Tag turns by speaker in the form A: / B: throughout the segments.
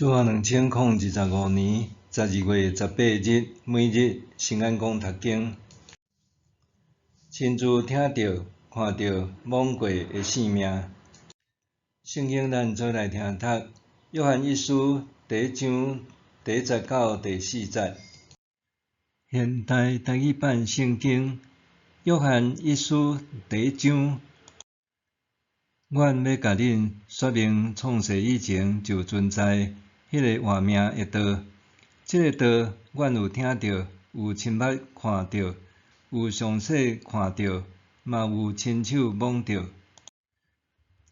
A: 主後2025年12月18日，每日聖安公讀經，親自聽著、看著、摸過的性命。聖經咱做來聽讀，約翰一書第一章第一節到第四節。現代台語版聖經，約翰一書第一章。阮欲共恁說明創世以前就存在彼个活命的道。這个道，阮有聽著，有親目看著，有詳細看著，嘛有親手摸著。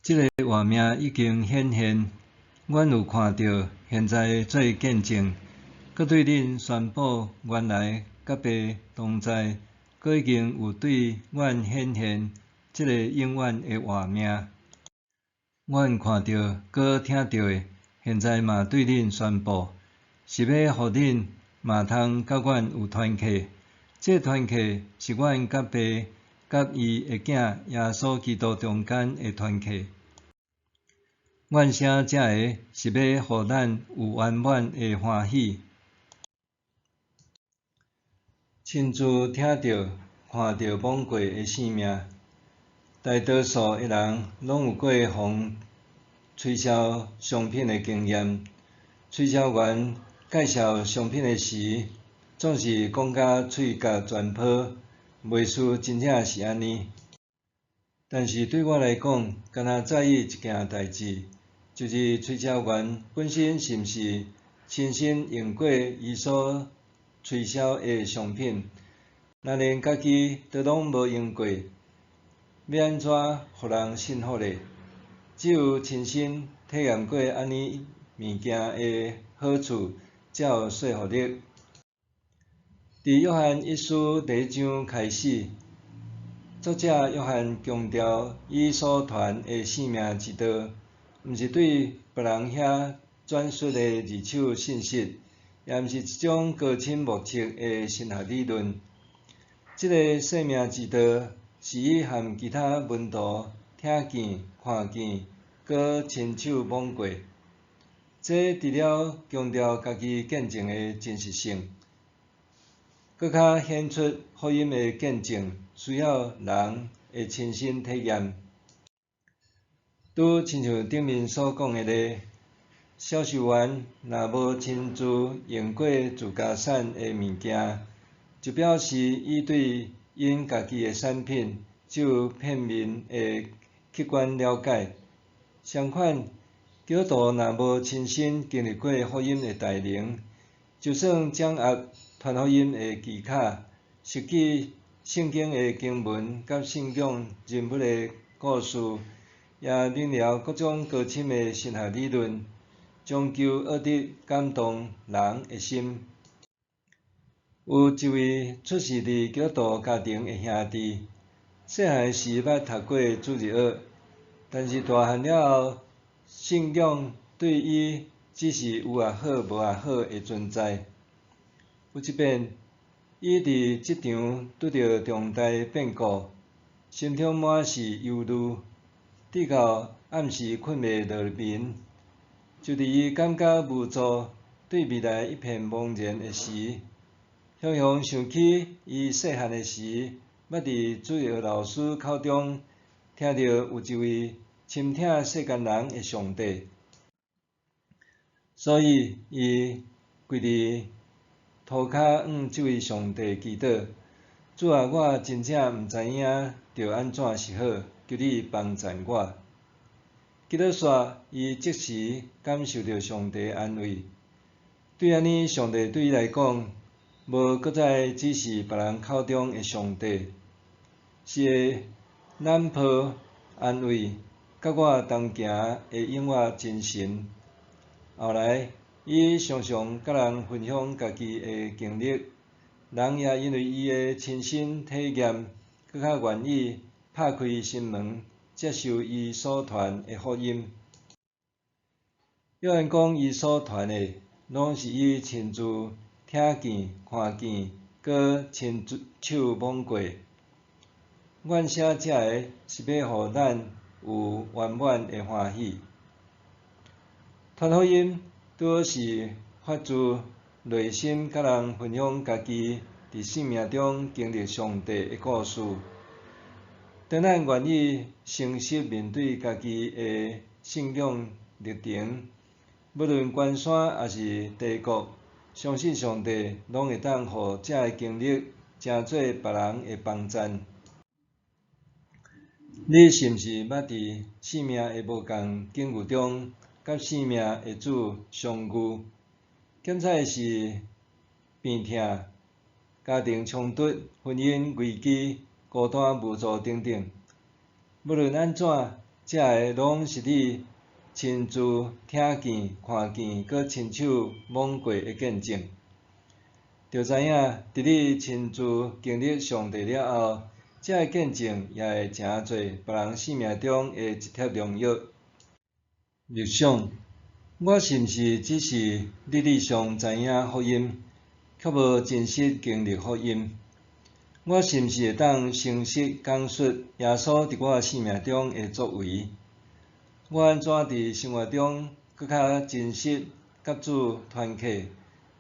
A: 這个活命已經顯現，阮有看著，現在做見證，閣對恁宣布原來佮爸同在，閣已經有對阮顯現這个永遠的活命。阮看著，閣聽著的，現在嘛對恁宣布，是欲予恁嘛通佮阮有團契。這團契是阮佮爸佮伊的囝耶穌基督中間的團契。阮寫這个是欲予咱有圓滿的歡喜。親自聽著、看著、摸過的性命，大多數的人攏有過予推銷商品的經驗。推銷員介紹商品的時，總是講甲喙角全泡，袂輸真正是按呢。但是對我來講，干焦在意一件代誌，就是推銷員本身是毋是親身用過伊所推銷的商品。若連家己都攏無用過，欲按怎予人信服咧？只有親身體驗過按呢物件的好處，才有說服力。佇約翰一書第一章開始，作者約翰強調，伊所傳的生命之道，毋是對別人遐轉述的二手信息，也毋是一種高深莫測的神學理論。這个生命之道是伊和其他門徒聽見、看見，閣親手摸過。這除了強調家己見證的真實性，閣較顯出福音的見證需要人的親身體驗。拄親像頂面所講的咧，銷售員若無親自用過自家產的物件，就表示伊對𪜶家己的產品只有片面的客觀了解。相反，基督徒若無親身經歷過福音的大能，就算掌握傳福音的技巧，熟記聖經的經文佮信仰人物的故事，也明了各種高深的神學理論，終究愛得感動人的心。有一位出世佇基督徒家庭的兄弟，細漢時捌讀過主日學，但是大漢了後，信仰對伊只是有也好，無也好的存在。有一遍，伊佇職場拄著重大變故，心中滿是憂慮，直到暗時睏袂落眠。就佇伊感覺無助、對未來一片茫然的時，雄雄想起伊細漢的時，捌佇主日學老師口中聽著有一位深疼世間人的上帝，所以伊跪佇塗跤向這位上帝祈禱：主啊，我真正毋知影著按怎是好，求你幫贊我。祈禱煞，伊即時感受著上帝安慰。對按呢，上帝對伊來講，無閣再只是別人口中的上帝，是會攬抱、安慰，佮我同行的永活真神。後來，伊常常佮人分享家己的經歷，人也因為伊的親身體驗，閣較願意拍開心門，接受伊所傳的福音。約翰講，伊所傳的，攏是伊親自聽見、看見，閣親手摸過。阮寫這个是欲予咱有圓滿的歡喜。傳福音拄好是發自內心佮人分享家己佇生命中經歷上帝的故事。當咱願意誠實面對家己的信仰歷程，無論懸山抑是低谷，相信上帝攏會當予這个經歷成做別人的幫贊。你是毋是捌佇生命的無仝境遇中，佮生命的主相遇？檢採是病痛、家庭衝突、婚姻危機、孤單無助等等。無論按怎，這个攏是你親自聽見、看見、閣親手摸過的見證。著知影，佇你親自經歷上帝了後，這个見證也會成做別人生命中的一帖良藥。默想，我是毋是只是理智上知影福音，卻無真實經歷福音？我是毋是會當誠實講述耶穌佇我生命中的作為？我按怎佇生活中閣較真實佮主團契，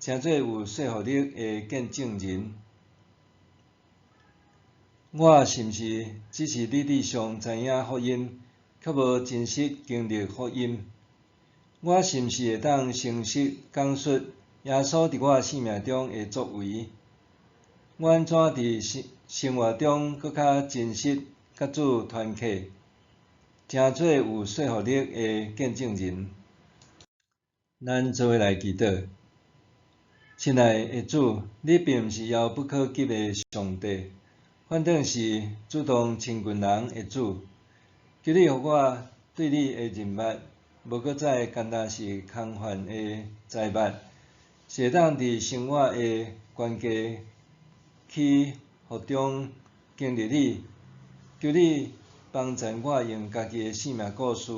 A: 成做有說服力的見證人？我是毋是只是理智上知影福音，卻無真實經歷福音？我是毋是會當誠實講述耶穌佇我生命中的作為？我按怎佇生活中閣較真實佮主團契，成做有說服力的見證人？咱做伙來祈禱。親愛的主，你並毋是遙不可及的上帝，反轉是主動親近人的主。求你予我對你的認捌，無閣再干焦是空泛的知捌，是會當佇生活的關係起伏中經歷你。求你幫贊我用家己的生命故事，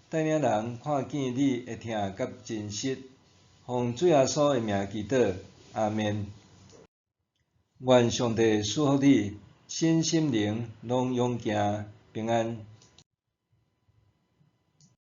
A: 帶領人看見你的疼佮真實。奉主耶穌的名祈禱，阿們。願上帝賜福你，身心靈攏勇健平安。